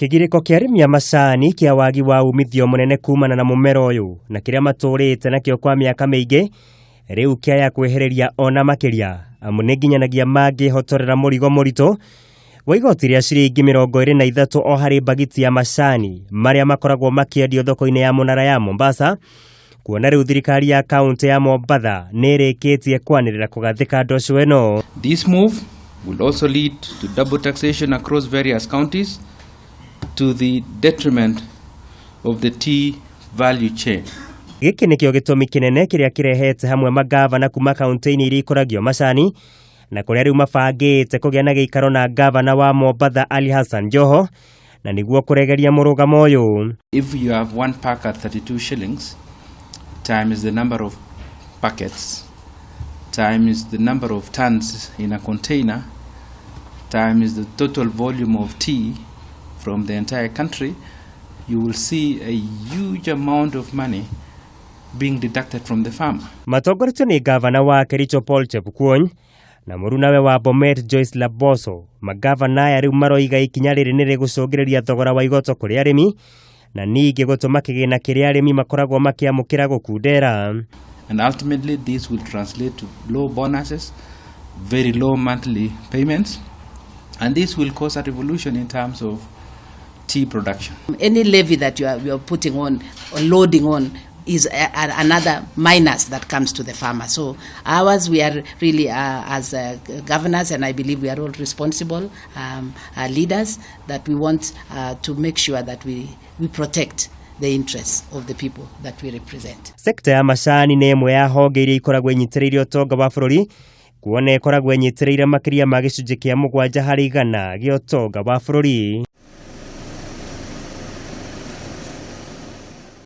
Kĩgirĩko kĩa arĩmi a macani kĩa wagi wa umithio mũnene kumana na mũmera ũyũ na kĩrĩa matũrĩte nakĩo kwa mĩaka mĩingĩ rĩu kĩaya kwĩhereria ona makĩria, amu nĩ nginyanagia mangĩhotorera mũrigo mũritũ wa igoti rĩa ciringi 23 o harĩ mbagiti ya macani marĩa makoragwo makĩendio thoko-inĩ ya mũnara ya Mombasa, kuona rĩu thirikari ya kaunti ya Mombatha nĩ ĩrĩkĩtie kwanĩrĩra kũgathĩka ndoco ĩno. This move will also lead to double taxation across various counties to the detriment of the tea value chain. Gĩkĩ nĩkĩo gĩtũmi kĩnene kĩrĩa kĩrehete hamwe magavana kuma kaunti-inĩ iria ikũragio macani, na kũrĩa rĩu mabangĩte kũgĩa na gĩikaro na gavana wa Mombatha Ali Hassan Joho, na nĩguo kũregeria mũrũgamo ũyũ. If you have one pack at 32 shillings times the number of packets times the number of tons in a container times the total volume of tea from the entire country, you will see a huge amount of money being deducted from the farmer. Matongoretio nĩ gavana wa Kericho Paul Chepkwony na mũrunawe wa Bomet Joyce Laboso, magavana aya rĩu maroiga ikinya rĩrĩ nĩ rĩgũcũngĩrĩria thogora wa igoto kũrĩ arĩmi na ningĩ gũtũma kĩgĩna kĩrĩa arĩmi makoragwo makĩamũkĩra gũkundera. And ultimately, this will translate to low bonuses, very low monthly payments, and this will cause a revolution in terms of tea production. Any levy that you are putting on or loading on is another minus that comes to the farmer. So ours, we are really as governors, and I believe we are all responsible leaders, that we want to make sure that we protect the interests of the people that we represent. Sekta ya macani nĩ ĩmwe ya honge iria ikoragwo inyitĩrĩire ũtonga wa bũrũri, kuona ĩkoragwo ĩnyitĩrĩire makĩria ma 7% gĩa ũtonga wa bũrũri.